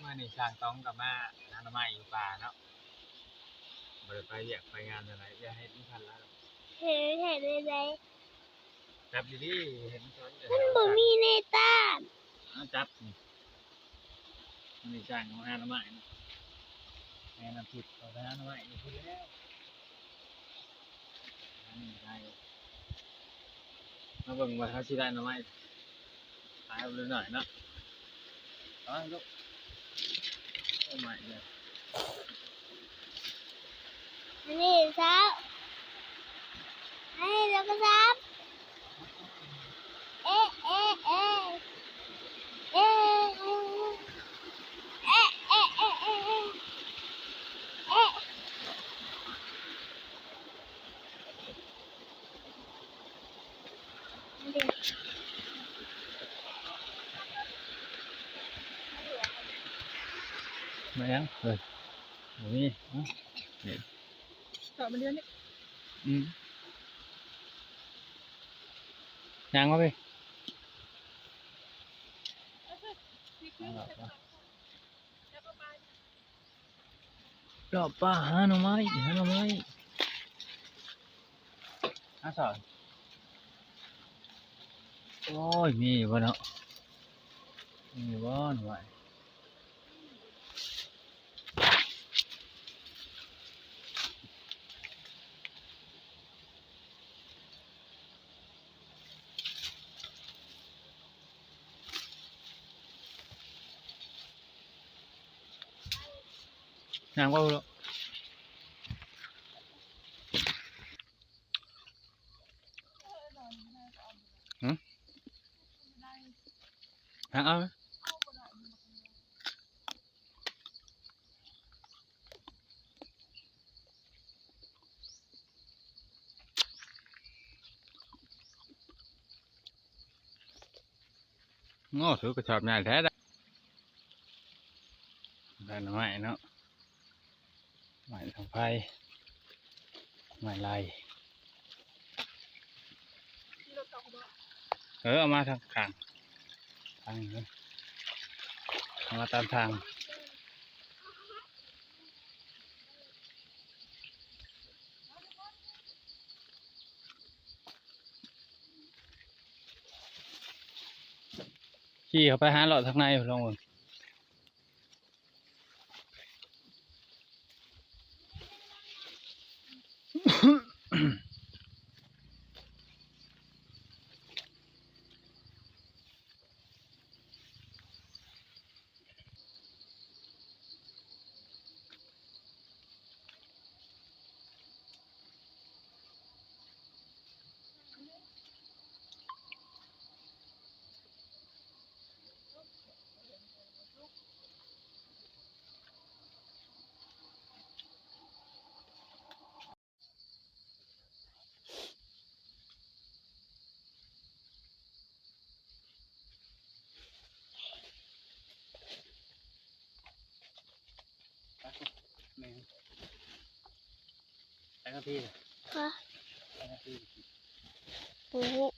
ມື້ນີ້ຊ່າງຕ້ອງກໍມາຫາໜໍ່ໄມ້ຢູ່ປ່າເນາະ ບໍ່ໄດ້ໄປວຽກໄປງານເທົ່າໃດ ຢ່າເຮັດມັນທັນລະ ເຮັດ ເຮັດໄດ້ໃດ ຈັບດີໆ ເຮັດມັນທັນ ມັນບໍ່ມີແນວຕ້ານ ເອົາຈັບນີ້ ມື້ນີ້ຊ່າງເຮົາຫາໜໍ່ໄມ້ເນາະ ແມ່ນ້ຳທິບເຂົາໄປຫາໜໍ່ໄມ້ຢູ່ພຸ້ນແລ້ວ ອັນນີ້ໄດ້ ມາເບິ່ງວ່າເຮົາຊິໄດ້ໜໍ່ໄມ້ຫຼາຍຫຼືໜ້ອຍເນາະ ເອົາລູກ ໜໍ່ໄມ້ເດີ ອັນນີ້ຊາວ ອັນນີ້ລະກະຊາວ ເອະ ເອະ ເອະ ເອະ ເອະ ເອະ ເອະ ເອະ ເອະ ເອະ ມາຍັງ ເອີ ບໍ່ມີ ເອົາ ນີ້ ເຈາະມັນເດີນີ້ ອືມ ຍ່າງມາເວີຍ ເລາະປ່າຫາໜໍ່ໄມ້ ຫາໜໍ່ໄມ້ ຫາສາວ ໂອ້ຍ ມີຢູ່ບໍ່ເນາະ ມີຢູ່ບໍ່ໜໍ່ໄມ້ ຍ່າງເວົ້າເນາະ ຫື ຫາເອົາ ໂອ້ ຖືກະສອບໃຫຍ່ແທ້ ໄດ້ໜໍ່ໄມ້ເນາະ ໄມ້ທາງໄຟ ໄມ້ໄລ່ ເອີ ເອົາມາທາງຂ້າງ ທາງນີ້ ເອົາມາຕາມທາງ. ຂີ່ເຂົ້າໄປຫາເລາະທາງໃນ ລອງເບິ່ງ. ແມ່ນ ໄປກັບພີ່ລະ ຮະ ໄປກັບພີ່ ບໍ່ຮູ້